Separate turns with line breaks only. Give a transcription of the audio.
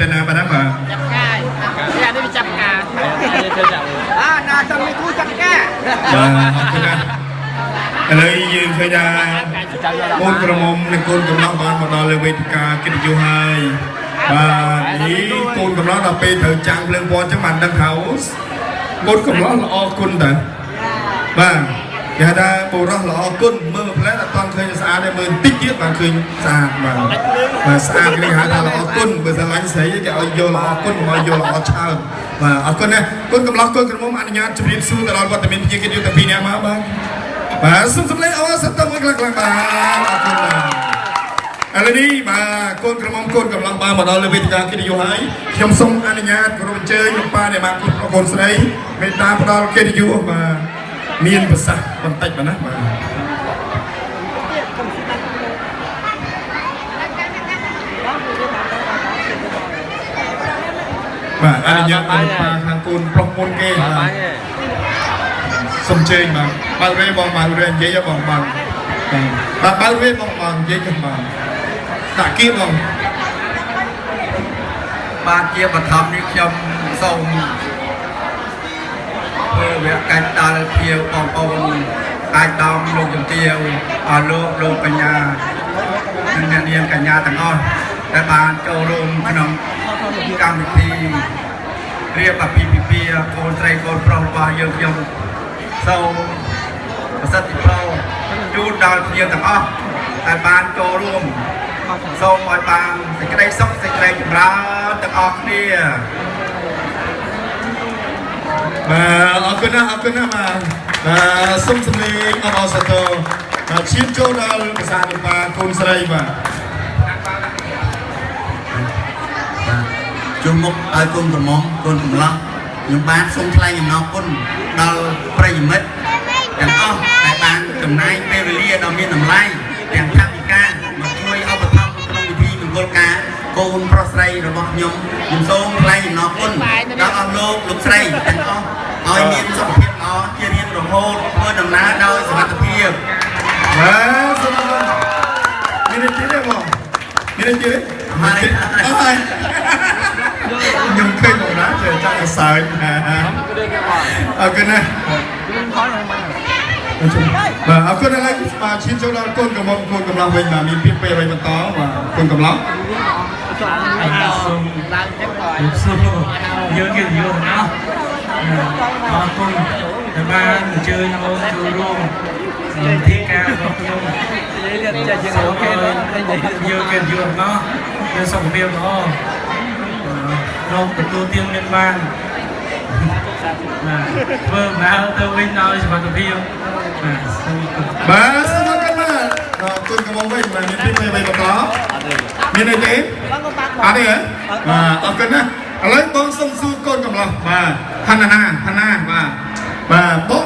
ទៅណាបាទបាទ
ចាប់កាយនេះវាចាប់កាអាណាចាំនេះគូចាប់កា
បាទអរគុណណាស់ឥឡូវយើងឃើញថាកូនក្រមុំនិងកូនកំឡោះបានមកដល់លើវេទិកាកិត្តិយសហើយបាទនេះកូនកំឡោះដល់ពេលត្រូវចាំងភ្លើងពណ៌ចឹងបានដឹងថាកូនកំឡោះល្អគុណតាបាទគេហៅថាបុរសល្អគុណមើលផ្លែអត់ទាន់ឃើញស្អាតទេមើលតិចទៀតបានឃើញស្អាតបាទបាទស្អាតគេហៅថាល្អគុណបើស្រឡាញ់ស្រីគេឲ្យយកល្អគុណកុំឲ្យយកល្អឆើតបាទអរគុណណាស់គុណកំឡោះគុណក្រមុំអនុញ្ញាតជម្រាបសួរទៅដល់វត្តមានភ្ញៀវកិត្តិយសទាំងពីរនាក់មកបាទបាទសូមសម្លេងអរសតមួយខ្លះៗបាទអរគុណបាទឥឡូវនេះបាទកូនក្រមុំកូនកំឡោះបានមកដល់លើវេទិកាកិត្តិយសហើយខ្ញុំសូមអនុញ្ញាតគោរពអញ្ជើញលោកប៉ាអ្នកម៉ាក់កូនស្រីមេត្តាផ្ដល់កិត្តិយសបាទមានប្រសាសន៍បន្តិចបាទណាបាទបាទអនុញ្ញាតឲ្យប៉ាខាងកូនប្រុសមុនគេបាទសូមអញ្ជើញបាទបើរេបងបើរេនិយាយបងបាទបាទបើរេបងបងនិយាយបាទតាគៀបង
បាទជាបឋមនេះខ្ញុំសូមធ្វើវគ្គកិច្ចដល់ភ្ញៀវបងប្អូនអាចដំលោកជំទាវអស់លោកលោកកញ្ញានិងអ្នកនាងកញ្ញាទាំងអស់ដែលបានចូលរួមក្នុងកម្មវិធីរៀបអាពាហ៍ពិពាហ៍កូនស្រីកូនប្រុសរបស់យើងខ្ញុំសូមប្រសិទ្ធិផលជូនដល់ភ្ញៀវទាំងអស់ដែលបានចូលរួមសូមឲ្យបានសេចក្តីសុខសេចក្តីចម្រើនទាំងអស់គ្នា
បាទអរគុណណាស់អរគុណណាស់បាទបាទសូមសម្លេងអបអរសាទរបាទឈានចូលដល់ភាសាលោកប៉ាកូនស្រីបាទ
ជួបមុខឲ្យកូនក្រមុំកូនកំឡោះខ្ញុំបាទសូមថ្លែងអំណរគុណដល់ប្រិយមិត្តទាំងអស់ដែលបានចំណាយពេលវេលាដ៏មានតម្លៃទាំងថវិកាមកជួយឧបត្ថម្ភក្នុងពិធីមង្គលការកូនប្រុសស្រីរបស់ខ្ញុំខ្ញុំសូមថ្លែងអំណរគុណដល់អស់លោកលោកស្រីទាំងអស់ឲ្យមានសុខភាពល្អជារៀងរហូតធ្វើដំណើរដោយសុវត្ថិភាព
បាទសូមអរគុណមានទេបងមានទេអើយខ្ញុំឃើញបងណាចេះចាក់សើចអរគុណណាស់បាទអរគុណឥឡូវបាទឈានចូលដល់កូនកំមុំកូនកំឡោះវិញបាទមានពីពេលអ្វីបន្តបាទកូនកំឡោះ
សូមសួរយើងគេយល់ទាំងអស់អរគុណដែលបានអញ្ជើញអូនចូលរួមពិធីការរបស់ខ្ញុំសូមយើងគេយល់ទាំងអស់មានសុខភាពល្អរកទទួលទានមានបានបាទធ្វើដំណើរទៅវិញដោយសុវត្ថិភាពបាទសូមអរគុណ
បាទសូមអរគុណបាទអរគុណកំវិញបាទមានពីអ្វីបន្តមានអីទេអត់ទេហ៎បាទអរគុណណាស់ឥឡូវបងសុំសួរកូនកំឡោះបាទហណ្ណាហណ្ណាបាទបាទបង